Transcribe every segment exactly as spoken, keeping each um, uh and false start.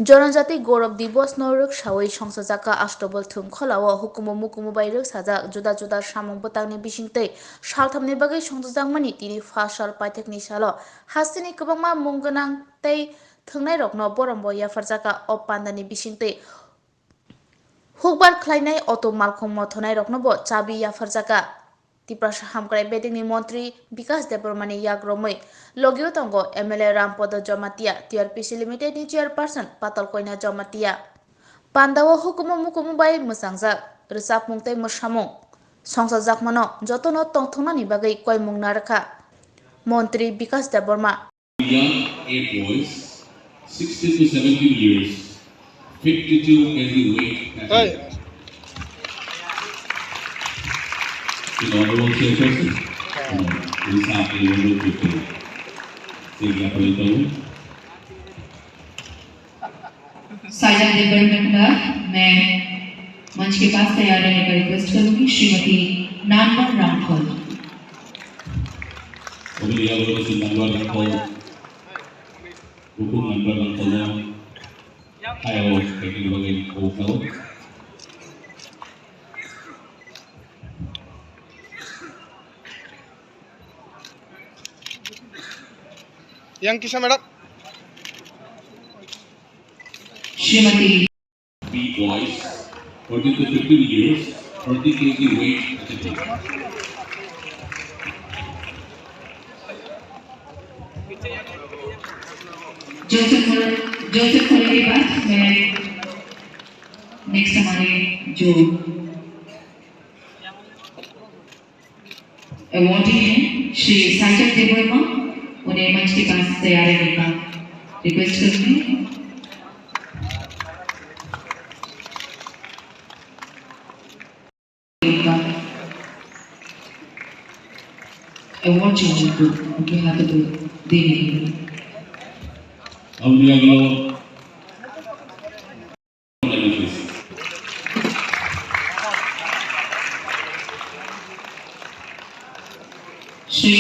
Jonojati Gaurav Divos no rwksawi songchajakha Astabal Thumkholao hukumu mukumu bai rwksajak juda juda samung bwtangni bisingtwi salthamni bagwi songchajakmani tini phasal paithakni salo hasteni kwbangma mung gwnang tei thwngnairokno borombo yapharjakha. O pandani bisingtwi hukbar khlainai auto malkhung mothonai roknobo chabi yapharjakha. Tiprasa hamkrai bedekni montri Bikas Debbarmani yak romwi logio tongo M L A Rampodo Jamatia, T R P C Limited ni chairperson Patal Koina Jamatia. Pandao hukumu mukumu bai mwchangjak rwchapmung tei mwsamung songchajakmano jotono tongthoknani bagwi koimung narwkha montri Bikas Debbarma. Young eight boys, sixteen to seventeen years, fifty-two K G weight category. Hey. To the honorable chairperson, uh, please have a wonderful victory. Singapore. Silent debate का मैं मंच के पास तैयार रहने का रिक्वेस्ट करूंगी, श्रीमती नानवन रामफल। Obini yago si number rangkol, hukum number rangkol no, hayo, kaki bagai kau kau. Yang kisa madam? Srimati. B boys, fourteen to fifteen years, thirty K G weight category. Joseph, Joseph Kolari Bhatt, मैं नेक्स्ट हमारे जो अवार्डी हैं श्री साइजन देवर्मा, उन्हें मंच के पास तैयार रहने का रिक्वेस्ट करते हैं। अवार्ड जो उनको, उनके हाथों को देने के लिए। अब अगला श्री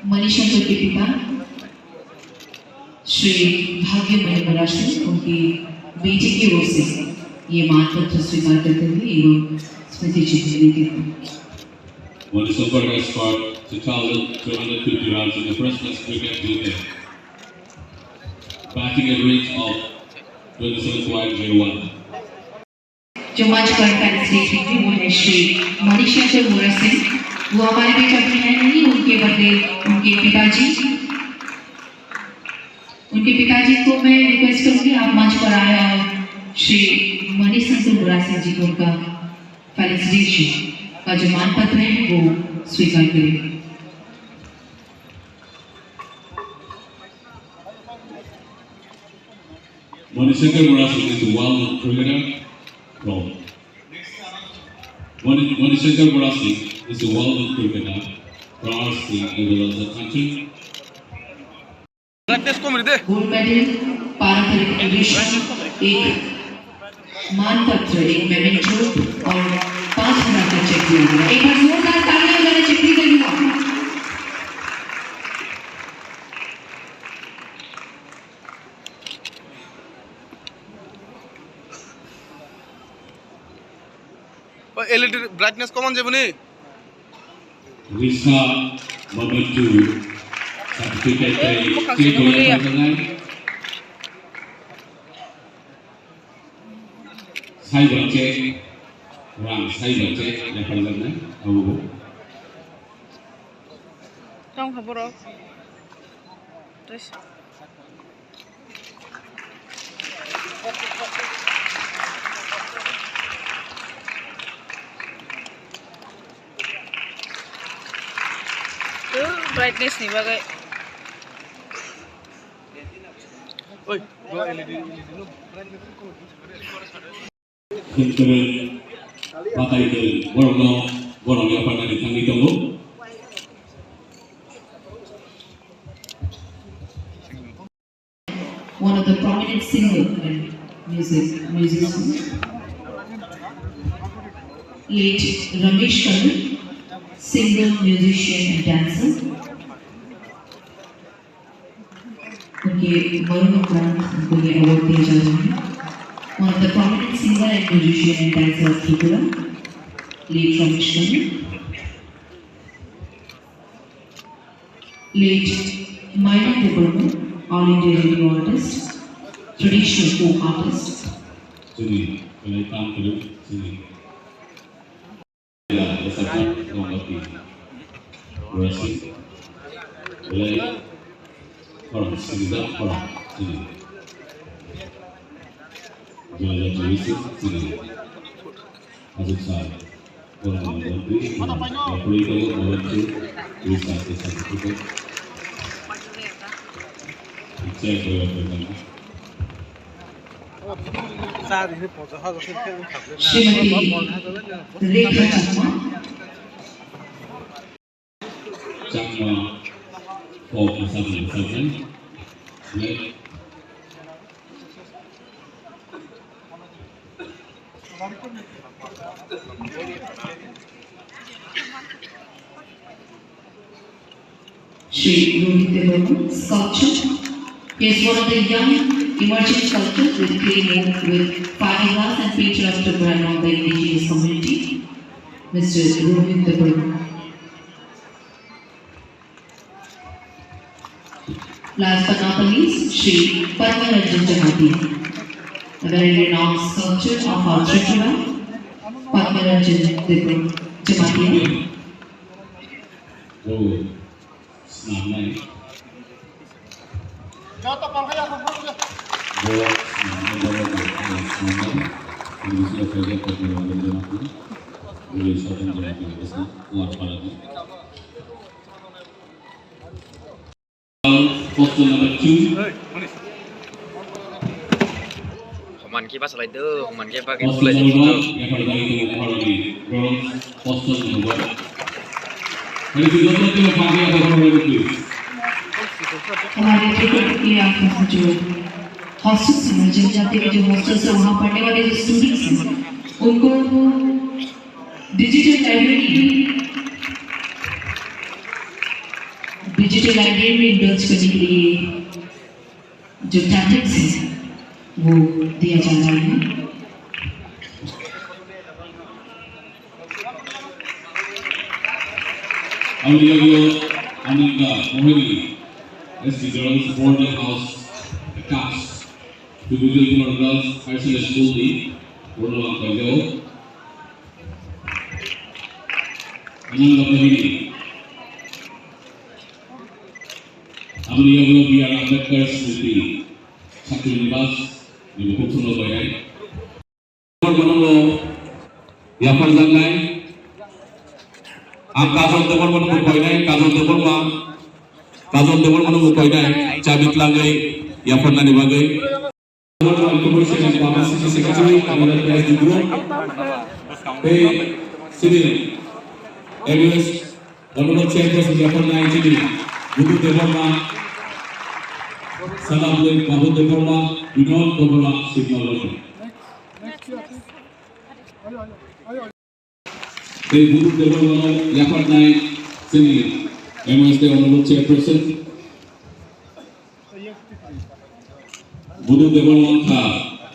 मणिशंकर के पिता श्री भाग्यमणि मुरार सिंह उनकी बेटी की ओर से ये मान पत्र स्वीकार करते हुए एवं स्मृति चिन्ह देते हैं। Manishankar has scored two thousand two hundred fifty runs in the first class cricket with a batting average of twenty-seven point zero one. जो मंच पर पहले स्टेज में थे, वो है श्री मणिशंकर मुरार सिंह। वो हमारे बीच अभी है नहीं, उनके बदले उनके पिताजी, उनके पिताजी को मैं रिक्वेस्ट करूंगी, आप मंच पर आए और श्री मणिशंकर मुरार सिंह जी को उनका फेलिसिटेशन का जो मान पत्र है, वो स्वीकार करें। Manishankar Murasing is a well-known cricketer from Mani- Manishankar Murasing is a well-known cricketer from our state as well as the country. Practice ko mere de. Gold medal, पारंपरिक प्रदर्शन, एक मान पत्र, एक मेमेंटो और पाँच हजार का चेक दिया गया। एक बार जोरदार तालियां बजाना चाहिए, चेक दी जाएगी। O L E D brightness koman jeboni? Risa Mabantu certificate tei check rwya thangjaknai. Cyber check, rang cyber check yapharjaknai abo. Tong kha borok. Brightness ni bagwi. Khum kwrwng, batai kwrwng, borokno, borok yapharnani thangwi tongo. One of the prominent singer and music, musician, late Ramesh Kallu, singer, musician and dancer. Ke Varun Kumar, उनको ये award दिया जा रहा है। One of the prominent singer and musician and dancer of Tripura, late Ramesh Khanna. Late Maina Debbarma, All India Radio artist, traditional folk artist. Chini, belai tam kwrwi, chini. Ya, ya, sakha, rong lagi. Rasi. Belai, orang sini dah, orang sini. Jalan-jalan sini, sini. Masuk sah. Srimati Rekha Chakma. Chakma, folk ensemble, ensemble. Shri Rohit Debbarma, sculpture. He is one of the young emerging sculptors with clay mold with fiberglass and painted after brand of the indigenous community, Mister Rohit Debbarma. Last but not the least, Shri Padma Ranjan Jamatia, a very renowned sculptor of our Tripura, Padma Ranjan Debbarma Jamatia. Bo swnamnai. Bo swnamnai, bo swnamnai. English-o khaijak Padma Ranjan Jamatia. Bo Satan Jamatia, bo swnam, Kuarpara ni. Poster number two. Homan khe basa lai do, homan khe bagwi Poster bulai number jabo. One, Yapar Jani Tongmung Harmony, bronze, poster number one. Ladies and gentlemen, please. हमारे ट्रिपल के लिए आपका हजूर। हॉस्टल से, जनजाति के जो हॉस्टल से वहाँ पढ़ने वाले जो स्टूडेंट्स हैं, उनको डिजिटल लाइब्रेरी, डिजिटल लाइब्रेरी में इंडल्ज करने के लिए जो टैबलेट्स हैं, वो दिया जा रहा है। Audio Ananda Mohini, S D Girls Boarding House, Akas, Dubujo Girls High School ni, Borno Langkaijao. Ananda Mohini. Aboni yagulo B R Ambedkar Smriti Chakri Nibas ni bukhuk thwngno bainai. Bonobo yapharjaknai. Ang Kajol Debbarmano bo koinai, Kajol Debbarma, Kajol Debbarmano bo koinai, chabi twlangwi yapharnani bagwi. Secretary, tei chini M U S Honorable Chairperson yapharnai chini Budu Debbarma, Sanabui Babu Debbarma, Binon Debbarma, Sigma Lodge. Tei Budu Debbarmano yapharnai chini M U S Honorable Chairperson. Budu Debbarma wngkha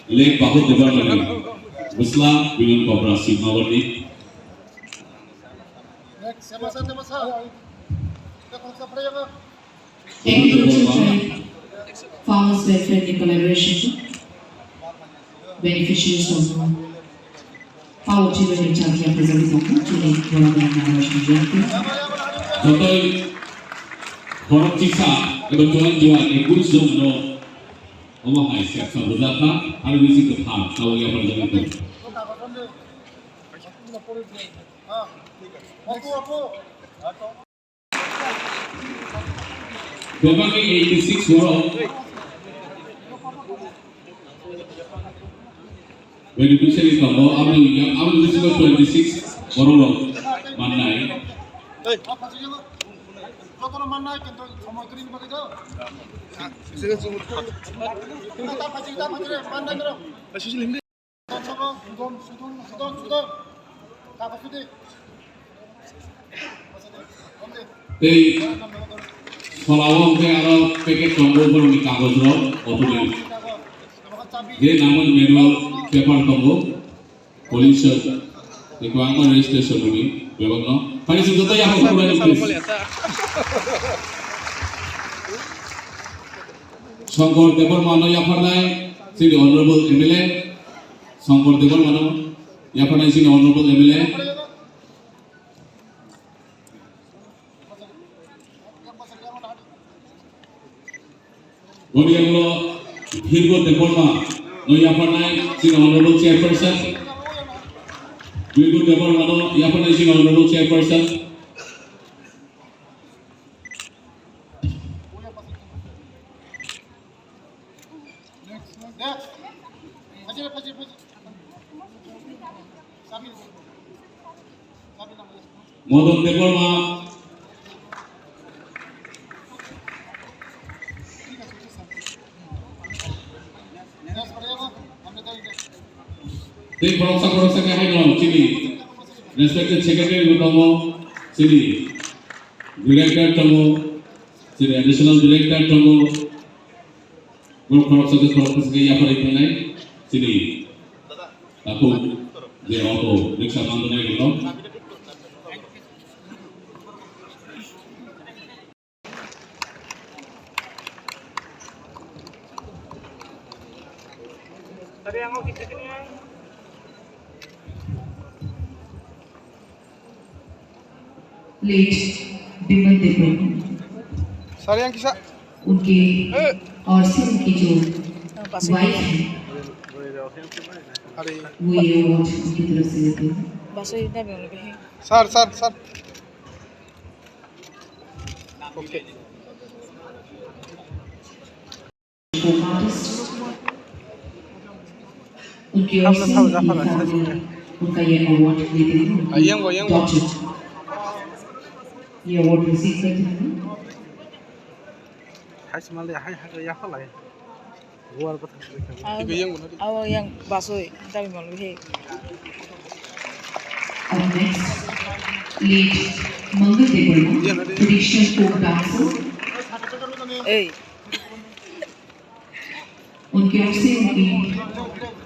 late Babu Debbarmani bwsla, Binon Kobra Sigma Lodge ni. Thank you, Budu Debbarma. Farmers Welfare in collaboration, beneficiaries of Pawo chini ni chakya pajagwi tongo, chini borok rok nang rok swijak. Jotoi borok chisa eba join join ekush jon no omo hai seksa bujak kha, aro bisi kwthar tawya pajagwi tongo. Bebak ni eighty six borok. Beneficiary tongo, aboni, aboni bisingo twenty six borok rok mannai. Jotono mannai, kintu somoi kwrwini bagwi do. Tei Pholao hwnkhe aro packet tongo borokni kagojrok, otoni. Je nangmani manual paper tongo, pollution, tei kwbangma registration rokni bebakno. Phai chwng joto yaphar khuklai, please. Shankar Debbarma no yapharnai chini Honorable M L A. Shankar Debbarma no yapharnai chini Honorable M L A. Boni yagulo Virgo Debbarma no yapharnai chini Honorable Chairperson. Virgo Debbarma no yapharnai chini Honorable Chairperson. Modon Debbarma. Tei khoroksa khoroksa khe haino chini respected secretary bo tongo, chini director tongo, chini additional director tongo. Borok khoroksa khe khoroksa khe yapharwi phainai chini takhuk je auto rickshaw manjaknai rokno. Late Bimal Debbarma। Sari, yang kisa? उनके, ए! और से उनकी जो, हाँ, पास हो वाइफ गया। है, अरे। वो ये अवार्ड उनकी तरफ से लेते हैं। बस इतना भी होना चाहिए। Sir, sir, sir. Okay. Folk artist। उनकी ओर से ये फैमिली उनका ये अवार्ड देते हैं। डॉक्टर ये अवार्ड रिसीव करते हैं। Aw, yang basoi, tabi malu he. Up next, late Mangal Debbarma, traditional folk dancer। Hey। उनकी ओर से उनके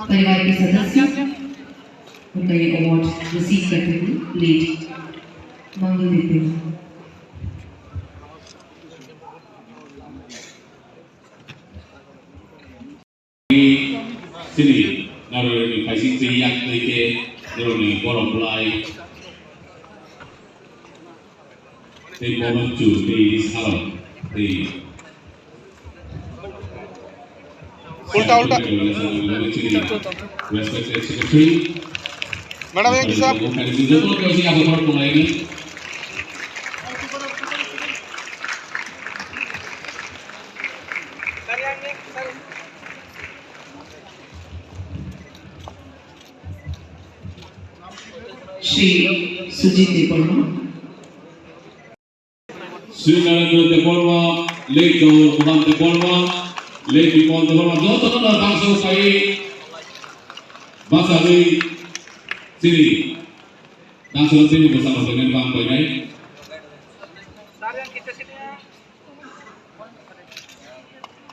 परिवार के सदस्य उनका ये अवार्ड रिसीव करते हुए लेट मंगल देते हैं। Chini narwkni phaising twi yak twi khe norokni borok bwlai tei bono chu tei salok tei Ulta, ulta. Respected secretary. Madam, yang kisa? Shri Sujit Debbarma। Sri Narendra Debbarma, late Gaur Mohan Debbarma, late Bimal Debbarma, jotono no bangso sai bachagwi chini bangso chini bwsano bwsani bang painai.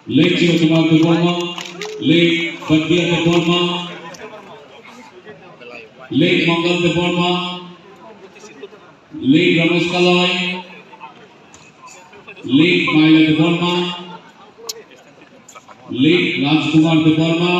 Late Shiva Kumar Debbarma, late Bhatia Debbarma, late Mangal Debbarma, late Ramesh Kalai, late Maila Debbarma, late Rajkumar Debbarma,